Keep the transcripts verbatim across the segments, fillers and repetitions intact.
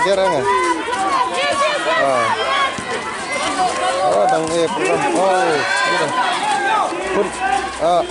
Jarang, eh? Ah. Oh, dang, eh, program. Oh, gitu. Pun, ah.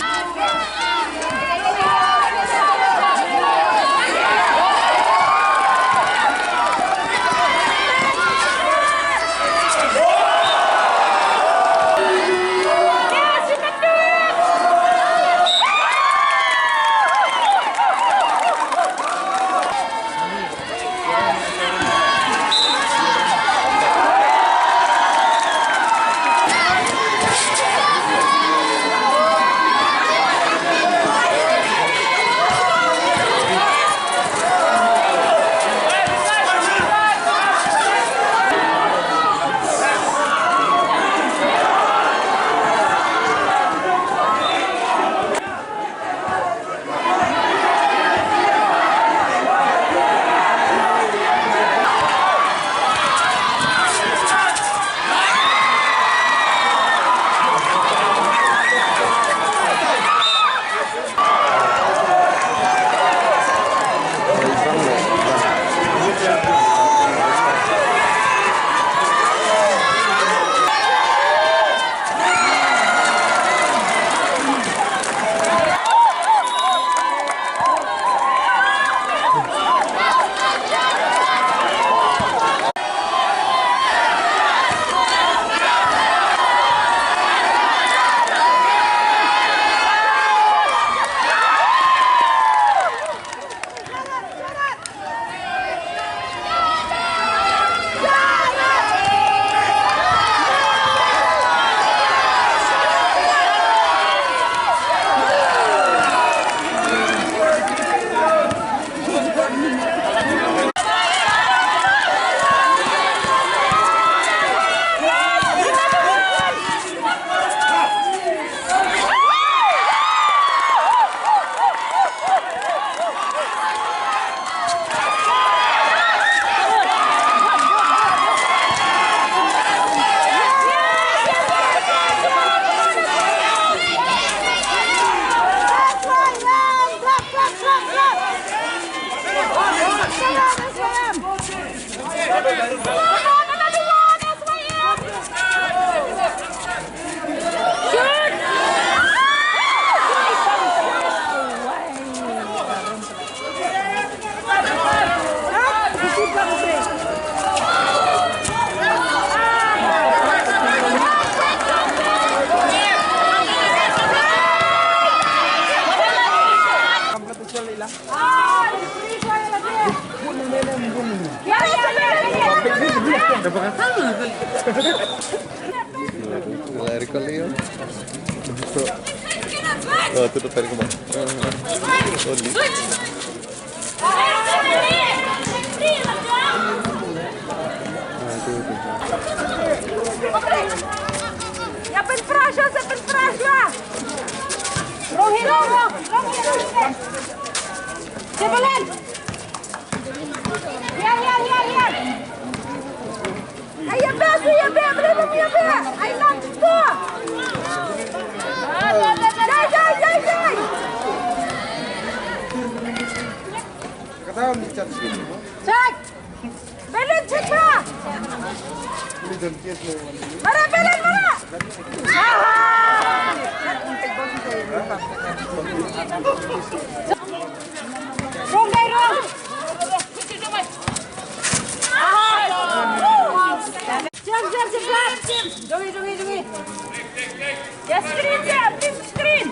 Lari kali ya. Oh, tu tu tadi kemana? Oh, ni. Ya, pynpra shuwa, sa pynpra shuwa. Rong hi, rong, rong, rong hi, rong hi. Cebalan. Hiar, hiar, hiar, hiar. Ai ïa beh, ai ïa beh, beh, beh, ïa beh. Ai lam tu. Jai, jai, jai, jai. Check. Balloon check ba. Mara balloon mara. Aha. Wrong guy, wrong. Jump, jump, jump, jump. Jump, jump, jump. Yes, screen, sir. Please, screen.